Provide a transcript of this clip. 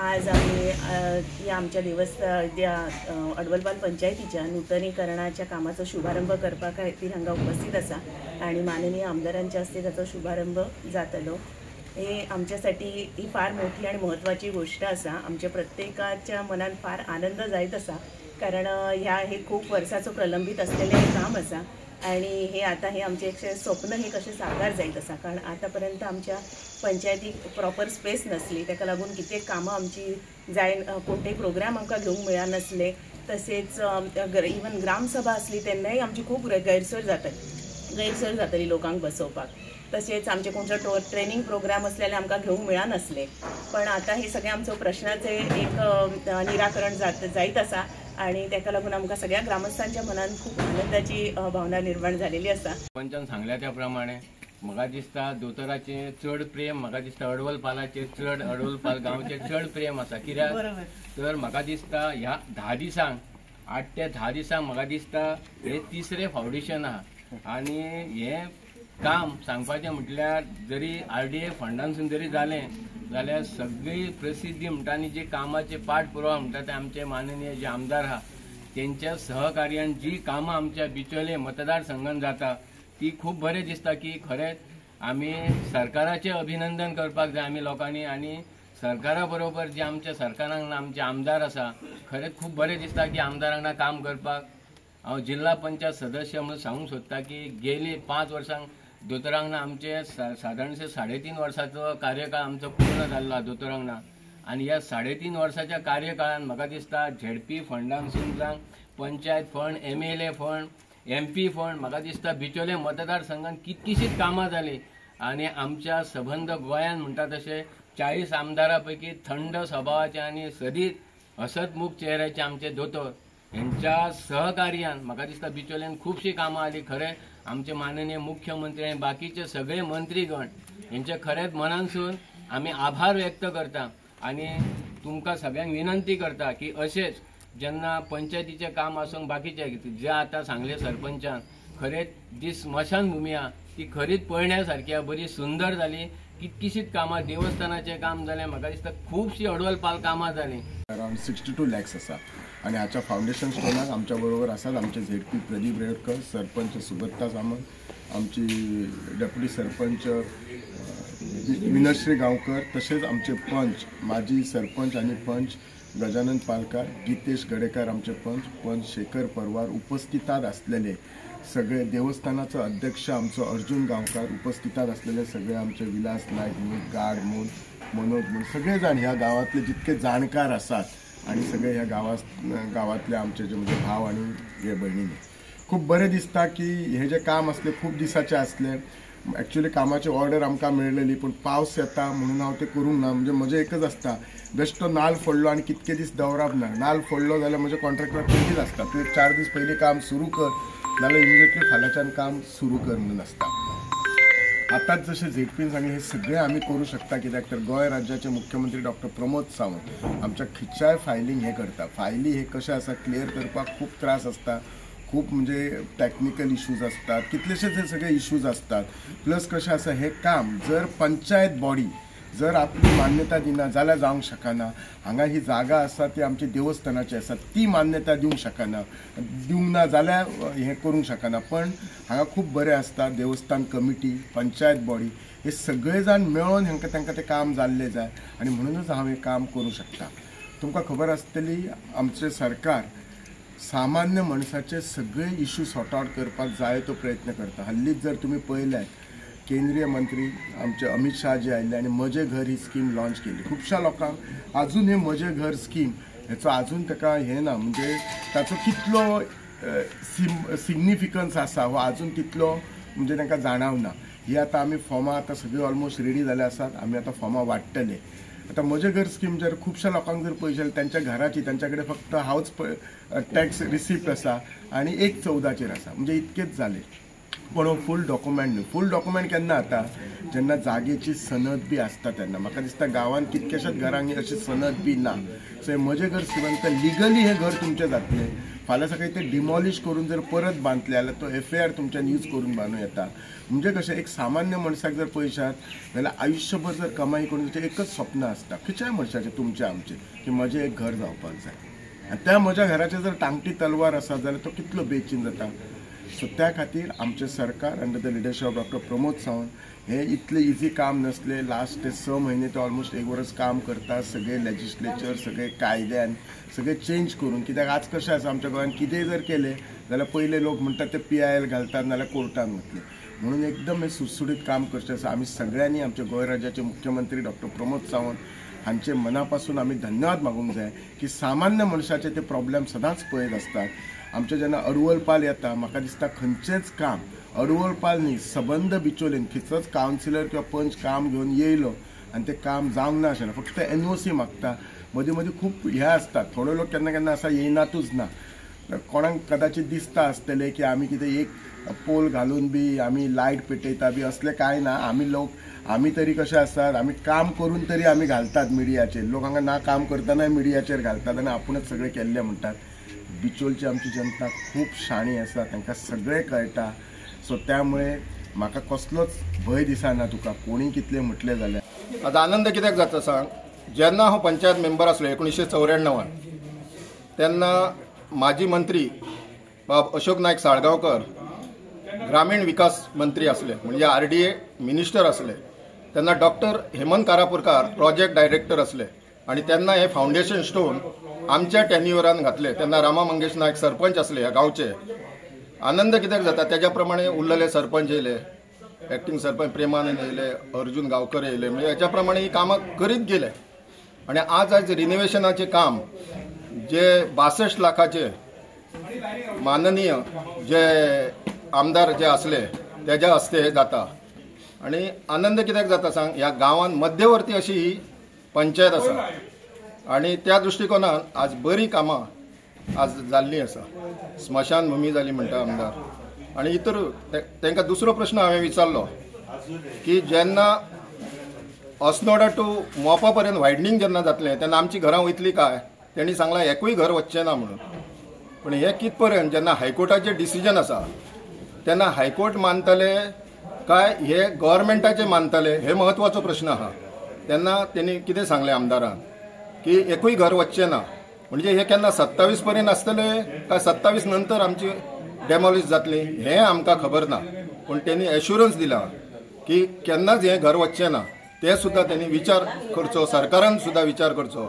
आज आमी ह्या आमच्या देवस्थान अडवलपाल पंचायतीच्या नूतनीकरणाच्या कामाचो शुभारंभ करपा खातीर हांगा उपस्थित आसा आणि माननीय आमदारांच्या हस्ते ताचो शुभारंभ जातलो. हे आमच्यासाठी ही फार मोठी आणि महत्त्वाची गोष्ट आसा. आमच्या प्रत्येकाच्या मनान फार आनंद जायत आसा, कारण ह्या हे खूप वर्साचो प्रलंबीत असलेले हे काम आसा आणि हे आता हे आमचे एक स्वप्न हे कशें साकार जायत आसा. कारण आतापर्यंत आमच्या पंचायतीक प्रॉपर स्पेस नसली, ताका लागून कितें कामां आमची जायन, कोणतेय प्रोग्राम आमकां घेवंक मेळनासले. तसेच इवन ग्रामसभा आसली तेन्नाय आमची खूब गैरसोय जाताली लोकांक बसोवपाक. तसेच आमचे कोणतो ट्रेनिंग प्रोग्राम असले जाल्यार आमकां घेवंक मेळनासले. पण आतां हे सगळें आमचो प्रश्नाचें एक निराकरण जायत आसा आणि ताका लागून आमकां सगळ्या ग्रामस्थांच्या मनान खूब आनंदाची भावना निर्माण झालेली आसा. पंचान सांगल्या त्या प्रमाणे म्हाका दिसता दोतोराचें चड प्रेम, म्हाका दिसता अडवलपालाचेर चड, अडवलपाल गांवचेर चड प्रेम आसा. कित्याक तर म्हाका दिसता ह्या 10 दिसांक, 8 ते 10 दिसांक म्हाका दिसता हे तिसरें फावंडेशन आहा. आनी हें काम सांगपाचें म्हटल्यार जरी RDA फंडांसून जरी जालें जाल्यार सगळी प्रसिद्धी म्हणटा आनी जे कामाचे पाठ पुरवा म्हणटा ते आमचे माननीय जे आमदार आहा तेंच्या सहकार्यान जी कामां आमच्या बिचोले मतदारसंघान जाता ती खूब बरें दिसता की खरेंच आमी सरकाराचें अभिनंदन करपाक जाय आमी लोकांनी. आनी सरकारा बरोबर जे आमच्या सरकारांक आमचे आमदार आसा, खरेंच खूब बरें दिसता की आमदारांक काम करपाक. हांव जिल्हा पंचायत सदस्य म्हणून सांगूंक सोदता की गेली 5 वर्सांक दोतोरांगणा आमचे सादारणशे 3.5 वर्साचो कार्यकाळ आमचो पूर्ण जाल्लो दोतोरांगणा. आनी ह्या 3.5 वर्साच्या कार्यकाळान म्हाका दिसता झेडपी फंडांसून जावं, panchayat fund, MLA fund, MP fund, म्हाका दिसता बिचोले मतदारसंघान कितकीशीच कामां जालीं. आनी आमच्या सबंद गोंयान म्हणटा तशें 40 आमदारां पैकी थंड स्वभावाचे आनी सदीत हसतमुख चेहऱ्याचे आमचे दोतोर हेंच्या सहकार्यान म्हाका दिसता बिचोल्यान खुबशीं कामां आली. खरें आमचे माननीय मुख्यमंत्री आनी बाकीचे सगळे मंत्रीगण हेंचे खरेंच मनानसून आमी आभार व्यक्त करता. आनी तुमकां सगळ्यांक विनंती करता की अशेंच जेन्ना पंचायतीचें काम आसूं बाकीचें जे आतां सांगलें सरपंचान, खरेंच जी स्मशानभुमी आहा ती खरीच पळयण्या सारकी आहा, बरी सुंदर जाली. कितकीशीच कामां, देवस्थानाचें काम जालें, म्हाका दिसता खुबशीं अडवलपाल कामां जालीं. अरावंड 62 लॅक्स आसा आनी हाच्या फावंडेशन स्टोनाक आमच्या बरोबर आसात आमचे झेडपी प्रदीप रेडकर, सरपंच सुबत्ता सामंत, आमची डेप्युटी सरपंच विनश्री गांवकर, तशेंच आमचे पंच, माजी सरपंच आनी पंच गजानन पालकार, गीतेश गडेकर आमचे पंच, पंच शेखर परवार उपस्थितात आसलेले सगळे, देवस्थानाचो अध्यक्ष आमचो अर्जुन गांवकार उपस्थितात आसलेले सगळे, आमचे विलास नायक म्हूण, गार्ड म्हूण, मनोज म्हूण, सगळे जाण ह्या गांवांतले जितके जाणकार आसात आनी सगळे ह्या गांवांतले आमचे जे म्हणजे भाव आनी हे भयणीनी खूब बरें दिसता की हे जे काम आसलें खूब दिसाचें आसलें. एक्चुअली कामाची ऑर्डर आमकां मेळलेली, पूण पावस येता म्हणून हांव तें करूंक ना. म्हणजे म्हजें एकच आसता, बेश्टो नाल फोडलो आनी कितके दीस दवरप ना. नाल फोडलो जाल्यार म्हज्या कॉन्ट्रॅक्टराक पयलींच आसता, तूं एक 4 दीस पयलीं काम सुरू कर, नाल्यार इमिजिएटली फाल्यांच्यान काम सुरू कर म्हणून आसता. आतांच जशें झेडपीन सांगलें हे सगळें आमी करूं शकता, कित्याक तर गोंय राज्याचे मुख्यमंत्री डॉक्टर प्रमोद सावंत आमच्या खंयच्याय फायलींक हें करता. फायली हे कशें आसा क्लियर करपाक खूब त्रास आसता, खूब म्हणजे टॅक्निकल इश्यूज आसतात, कितलेशेच हे सगळे इश्यूज आसतात. प्लस कशें आसा हें काम जर पंचायत बॉडी जर आपली मान्यता दिना जाल्यार जावंक शकना. हांगा ही जागा आसा ती आमची देवस्थानाची आसा, ती मान्यता दिवंक शकना, दिवंक ना जाल्यार हें करूंक शकना. पण हांगा खूब बरें आसता, देवस्थान कमिटी, पंचायत बॉडी हे सगळे जाण मेळोन हांकां तांकां तें काम जाल्लें जाय आनी म्हणूनच हांव हें काम करूं शकता. तुमकां खबर आसतली आमचें सरकार सामान्य मनशाचे सगळे इश्यू सॉर्ट आवट करपाक जाय तो प्रयत्न करता. हल्लीच जर तुमी पळयल्यार केंद्रीय मंत्री आमचे अमित शाह जे आयिल्ले आनी म्हजें घर ही स्कीम लॉन्च केली. खुबश्या लोकांक आजून हे म्हजें घर स्कीम हेचो आजून ताका हें ना, म्हणजे ताचो कितलो सिग्निफिकन्स आसा हो आजून तितलो म्हणजे तांकां जाणावना. ही आतां आमी फॉर्मां आतां सगळीं ऑलमोस्ट रेडी जाले आसात, आमी आतां फॉर्मां वाडटले. आतां म्हजें घर स्कीम जर खुबश्या लोकांक जर पळयत जाल्यार तांच्या घराची तांच्या कडेन फक्त हावज टॅक्स रिसिप्ट आसा आनी 1/14 आसा, म्हणजे इतकेच जाले. पण हो फूल डॉक्युमेंट न्हू. फूल डॉक्युमेंट केन्ना जाता जेन्ना जागेची सनद बी आसता तेन्ना. म्हाका दिसता गांवांत कितक्याशाच घरांक अशी सनद बी ना. सो हे म्हजें घर स्किमान लिगली हें घर तुमचें जातलें. फाल्यां सकाळी ते डिमॉलिश करून जर परत बांदले जाल्यार तो FIR तुमच्यान यूज करून बांदूं येता. म्हणजे कशें एक सामान्य मनशाक जर पळयशात जाल्यार आयुश्यभर जर कमाई करून ताचें एकच स्वप्न आसता खंयच्याय मनशाचें, तुमचें आमचें, की म्हजें एक घर जावपाक जाय. आनी त्या म्हज्या घराचेर जर टांगटी तलवार आसा जाल्यार तो कितलो बेचीन जाता. सो त्या खातीर आमचें सरकार under the leadership of doctor Pramod Sawant हे इतलें इजी काम नासलें. लास्ट ते 6 म्हयने ते ऑलमोस्ट 1 वर्स काम करता, सगळे लेजिस्लेचर सगळे कायद्यान सगळे चेंज करून. कित्याक आज कशें आसा आमच्या गोंयांत कितेंय जर केलें जाल्यार पयले लोक म्हणटात ते PIL घालतात नाजाल्यार कोर्टान वतले. म्हणून एकदम हें सुटसुटीत काम करचें आसा. आमी सगळ्यांनी आमच्या गोंय राज्याचे मुख्यमंत्री डॉक्टर प्रमोद सावंत हांचे मना पासून आमी धन्यवाद मागूंक जाय की सामान्य मनशाचे ते प्रॉब्लेम सदांच पळयत आसतात. आमचे जेन्ना अडवलपाल येता म्हाका दिसता खंयचेंच काम अडवलपाल न्ही सबंद बिचोलेन खंयचोच कावन्सिलर किंवा पंच काम घेवन येयलो आनी तें काम जावंक ना अशें ना, फक्त NOC मागता. मदीं मदीं खूब हें आसता, थोडे लोक केन्ना केन्ना आसा येयनातूच ना. कोणाक कदाचित दिसता आसतलें की आमी कितें एक पोल घालून बी आमी लायट पेटयता बी, असलें कांय ना. आमी लोक आमी तरी कशे आसतात, आमी काम करून तरी आमी घालतात मिडियाचेर. लोक हांगा ना काम करतनाय मिडियाचेर घालतात आनी आपूणच सगळें केल्लें म्हणटात. बिचोलची आमची जनता खूब शाणी आसा, तांकां सगळें कळटा. सो त्यामुळे म्हाका कसलोच भंय दिसना तुका कोणी कितलें म्हटलें जाल्यार. आतां आनंद कित्याक जाता सांग, जेन्ना हांव पंचायत मेंबर आसलो 1994 तेन्ना माजी मंत्री बाब अशोक नायक साळगांवकर ग्रामीण विकास मंत्री आसले, म्हणजे RDA minister आसले. तेन्ना doctor Hemant Karapurkar project director आसले आनी तेन्ना हे फावंडेशन स्टोन आमच्या टेन्युअरान घातले. तेन्ना रामा मंगेश नायक सरपंच आसले ह्या गांवचे. आनंद कित्याक जाता तेज्या प्रमाणे उरलेले सरपंच येयले, एक्टिंग सरपंच प्रेमानंद येयले, अर्जुन गांवकर येयले, म्हणजे हेच्या प्रमाणे ही कामां करीत गेले. आनी आज आज रिनोवेशनाचें काम जे 62 लाखाचे माननीय जे आमदार जे आसले तेज्या हस्ते हे जाता. आनी आनंद कित्याक जाता सांग, ह्या गांवांत मध्यवर्ती अशी ही पंचायत आसा आनी त्या दृश्टिकोनान आज बरी कामां आज जाल्लीं आसा. स्मशानभूमी जाली म्हणटा आमदार. आनी इतर तांकां दुसरो प्रश्न हांवें विचारलो की जेन्ना अस्नोडा टू मोपा पर्यंत वायडनींग जेन्ना जातलें तेन्ना आमची घरां वयतली काय, तेणी सांगलां एकूय घर वचचें ना म्हणून. पूण हें कित पर्यंत जेन्ना हायकोर्टाचें डिसिजन आसा तेन्ना हायकोर्ट मानतले काय हे गव्हर्मेंटाचे मानतले, हे म्हत्वाचो प्रश्न आसा. तेन्ना तेणी कितें सांगलें आमदारान की एकूय घर वचचें ना, म्हणजे हे केन्ना 27 पर्यंत आसतले काय 27 नंतर आमची डेमॉलिश जातली हें आमकां खबर ना. पूण तेणी एश्युरन्स दिला की केन्नाच हें घर वचचें ना. ते सुद्दां तेणी विचार करचो, सरकारान सुद्दां विचार करचो.